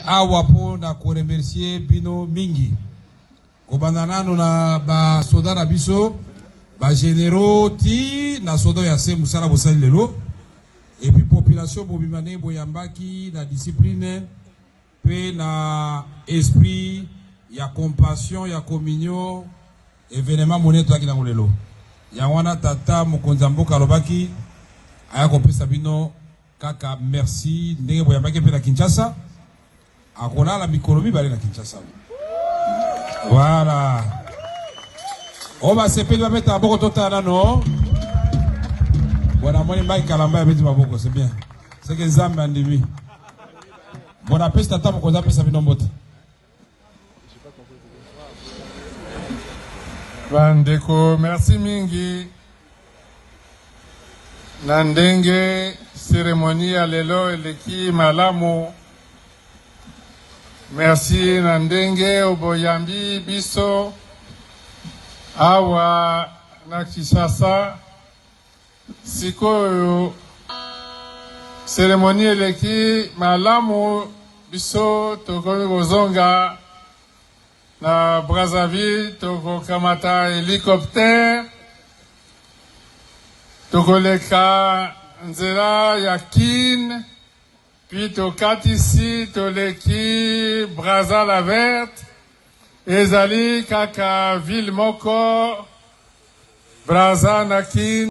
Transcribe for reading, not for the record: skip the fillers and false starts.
awa mpo na koremercier bino mingi, kobanda nano na basoda na biso, bagénéraux, ti na soda ya se. Mosala bosali lelo, et puis population bobima, ndenge boyambaki na discipline mpe na esprit ya compassion, ya communion, événement monene toyaki nango lelo. Yango wana tata mokonzi ya mboka alobaki aya kopesa bino kaka merci ndenge boyambaki. Mpe na Kinshasa, akolala mikolo 2 na Kinshasa. Voilà, oyo basepeli babeta maboko, totala nano. Bon, namoni Mike Kalamba abeti maboko, c'est bien, c'est que Nzambe andimi. Bon, apesi tata mokonzi apesa bino mbote. Bandeko, merci mingi na ndenge cérémonie ya lelo eleki malamu. Merci na ndenge oboyambi biso awa na Kinshasa. Sikoyo cérémonie eleki malamu, biso tokomi kozonga na Brazzaville. Tokokamata hélicoptère, tokoleka nzela ya Kin, puis tokatisi, toleki Brazza la Verte. Ezali kaka ville moko, Braza na Kin.